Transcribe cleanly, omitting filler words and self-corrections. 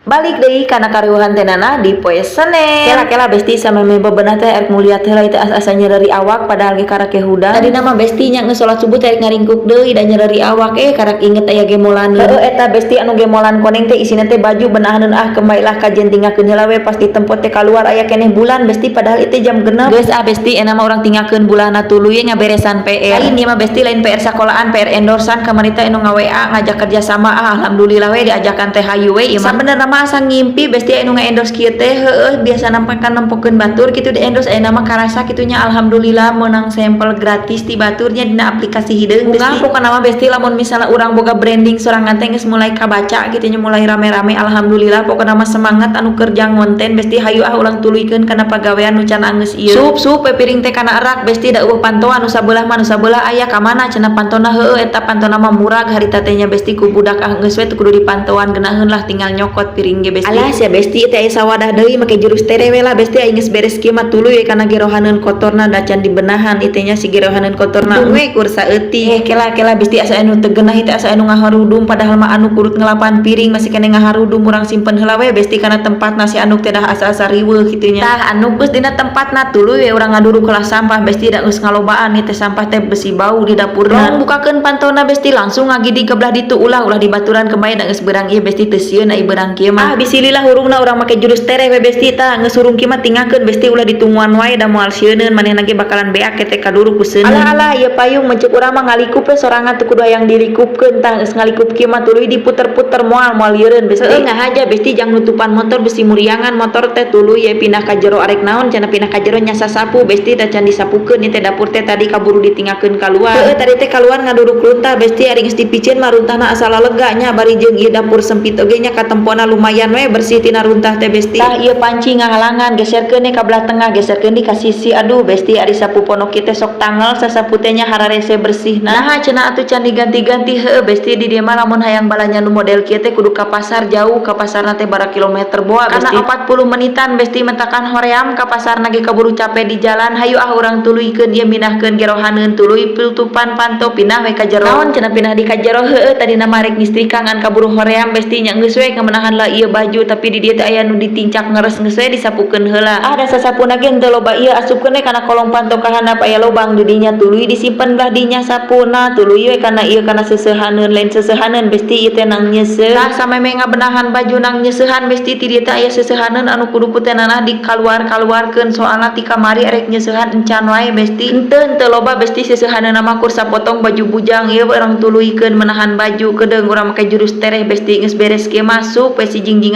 Balik deui kana kariweuhan teh nana di poe Senen. Kela kela, Besti, samemeh bebenah teh erek muliat heula teh, asa nyereri awak, padahal ge karak hudang. Tadi nama Besti nya geus salat subuh teh erek ngaringkuk deui da nyereri awak, karak inget aya gemolaneun. Heueuh, eta Besti, anu gemolan koneng teh isina teh baju benahaneun. Ah, kembali lah kajen tinggalkeun heula we. Pas ditempo teh kaluar aya keneh bulan, Besti, padahal itu jam 6. Geus ah, Besti, enak mah urang tinggalkeun bulanna tuluy ngaberesan PR. Lain ieu mah, Besti, lain PR sakolahan, PR endorsan. Kamari teh anu nga-WA ngajak kerja sama. Ah, alhamdulillah we diajakan teh, hayu we ieu mah. Sabenerna mah asa ngimpi, Besti, anu nga-endorse kieu teh. Heueuh, biasa kan nempokeun batur kitu di endorse, ayeuna mah karasa kitu nya. Alhamdulillah menang sampel gratis ti baturnya dina aplikasi hideung, Besti. Pokona mah, Besti, lamun misalnya urang boga branding sorangan teh geus mulai kabaca kitu nya, mulai rame-rame, alhamdulillah. Pokona mah semangat anu kerja ngonten, Besti. Hayu ah, ulang tuluykeun kana pagawean nu can anggeus ieu. Sup sup we piring teh kana rak, Besti, da euweuh pantoan. Nu sabelah mah, nu sabelah aya. Ka mana cenah pantona? Heueuh, eta pantona mah murag harita teh nya, Besti, ku budak. Ah, geus we teu kudu dipantauan, geunaheun lah, tinggal nyokot piring ge, Besti. Alah sia, Besti, teh aya sawadah deui, make jurus tere we lah, Besti. Aing geus beres kieu mah tuluy we kana gerohaneun kotorna, da can dibenahan ieu teh nya si gerohaneun kotorna we kur saeutik. Eh, kela kela, Besti, asa anu teu geunah teh, asa anu ngaharudum, padahal mah anu kurut ngelapan piring masih kene ngaharudum. Urang simpen heula we, Besti, kana tempatna. Si anduk teh dah asa-asa riweuh kitu nya. Tah, anu geus dina tempatna, tuluy we urang ngaduruk heula sampah, Besti, da geus ngalobaan ieu teh sampah teh, besi bau di dapurna. Long bukakeun pantona, Besti, langsung ngagidig ke belah ditu. Ulah ulah dibaturan kembali, da geus beurang ieu, Besti, teu sieun ai beurang kieu mah. Ah, bisi lila hurungna, urang make jurus tereh we, Besti. Tah, geus hurung kieu mah tinggalkeun, Besti, ulah ditunguan wae, da moal sieuneun manehna ge, bakalan beak teh kaduruk ku seuneun. Alah alah, ieu payung mencek urang mah ngalikup we sorangan, teu kudu hayang dilikupkeun. Tah, geus ngalikup kieu mah tuluy diputer-puter, moal moal lieureun, Besti. Heueuh, ngahaja, Besti, jang nutupan motor, besi muriangan motor teh. Tuluy ye pindah ka jero. Arek naon cenah pindah ka jero? Nyasa sapu, Besti, da can disapukeun ieu teh dapur teh, tadi kaburu ditinggalkeun kaluar. Heueuh, tadi teh kaluar ngaduruk runtah, Besti. Ari geus dipiceun mah runtahna asa lega nya, bari jeung ieu dapur sempit oge nya, katempona lumayan we bersih tina runtah teh, Besti. Tah, ieu panci ngahalangan, geserkeun ka belah tengah, geserkeun di ka sisi. Aduh, Besti, ari sapu pondok kieu teh sok tangel sasapu teh nya, hararese bersihna. Naha cenah atuh can diganti-ganti? Heueuh, Besti, di dieu mah lamun hayang balanja nu model kieu teh kudu ka pasar jauh, ka pasarna teh bara kilometer boa, Besti, kana 40 menitan, Besti, mentakan hoream ka pasarna ge, kaburu capek di jalan. Hayu ah, urang tuluykeun ieu mindahkeun gerohaneun, tuluy tutupan panto, pindah we ka jero. Naon cenah pindah di ka jero? Heueuh, tadina mah rek ngistrika ngan kaburu hoream, Besti nya. Geus we ngamenahan lah ieu baju, tapi di dieu teh aya nu ditincak ngeres, geus we disapukeun heula. Ah, da sasapuna ge henteu loba ieu, asupkeun we kana kolong panto ka handap, aya lobang di dinya, tuluy disimpen belah dinya sapuna. Tuluy we kana ieu, kana seuseuhaneun, lain seuseuhaneun, Besti, ieu teh nang nyeuseuh. Tah, samemeh ngabenahan baju nang nyeusehan, Besti, ti dieu teh aya seuseuhaneun anu kudu ku teh nanah dikaluar-kaluarkeun, soalna ti kamari erek nyeusehan encan wae, Besti. Henteu henteu loba, Besti, seuseuhaneun mah kur sapotong baju bujang ieu. Urang tuluykeun menahan baju kedeung, urang make jurus tereh, Besti. Geus beres kieu masuk we si jingjingan.